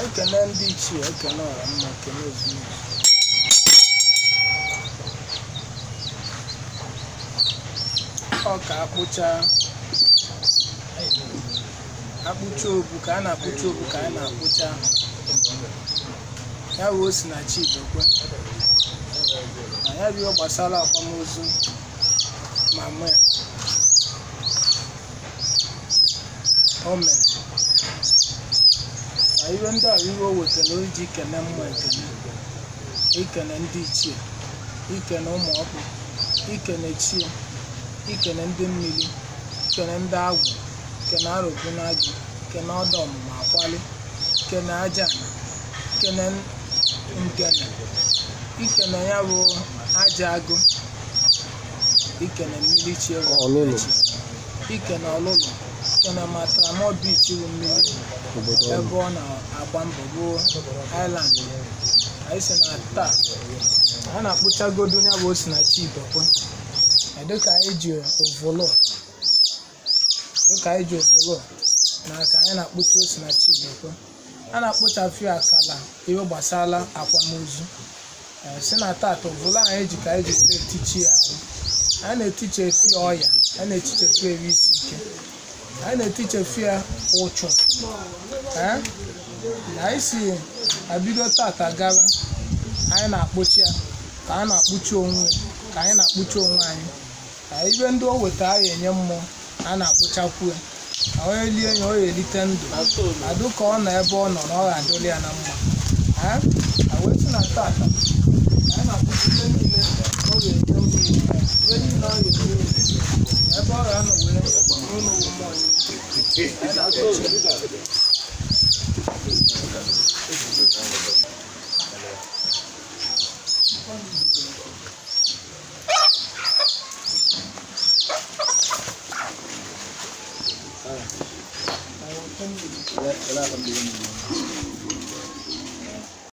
Ekene ndị ichie, ekene ọra mma, ekene ezumezu. Ọ ka akpụcha akpụcha obu ka a na-akpụcha obu ka a na-akpụcha ya bụ Osinachi Ibekwe na ya bụ ihe gbasara akwamozu mama ya o mere na ihe ndị a bụ ihe o wetara o ji kene mmụọ, ekene ikene ndị ichie, ikene ụmụ ọkpụ, ikene chie, ikene ndị mmiri, ikene ndị agwụ, ikene arụbunagụ, ikene ọdọ ọmụmụ akwali, ikene aja, ikene ngene, ikene ya bụ aja agụ, ikene mmiri chie bụ Ọlụlụ. Ikene ọlụlụ, ikene matramo beach bụ mmiri obodo ebe ọ na-agba mbọ bụ island. Anyị si na taa a na-akpụchagodu ya bụ Osinachi Ibekwe dịka anyị ji ovolo, dịka anyị ji ovolo na ka anyị na-akpụcha Osinachi Ibekwe, a na-akpụchafu ya akala ihe gbasara akwamozu. Si na tata ovolo anyị ji ka anyị ji were etichi ya arụ, anyị na-etichefu ya ọya, anyị na-etichefu ya isi ike, anyị na-etichefu ya ụchụ. Ee, na anyị si abido tata gawa, anyị na-akpụchi ya ka a na-akpụchi onwe, ka anyị na-akpụchi onwe anyị, ka ibe ndị o weta anyị enye mmụọ a na-akpụchakwu ya ka onye lie ya ọ ya elite ndụ adụ ka ọ nọ ebe ọ nọ na ọ ga-adụli ya na mma. Ee, a wee sị na tata anyị na-akpụchi ihe niile ọ ga-enye mmụọ, ihe niile ọ ga-enye ebe ọ ga-anọ wee n'ụlọ mmụọ anyị na-akpụchi ya.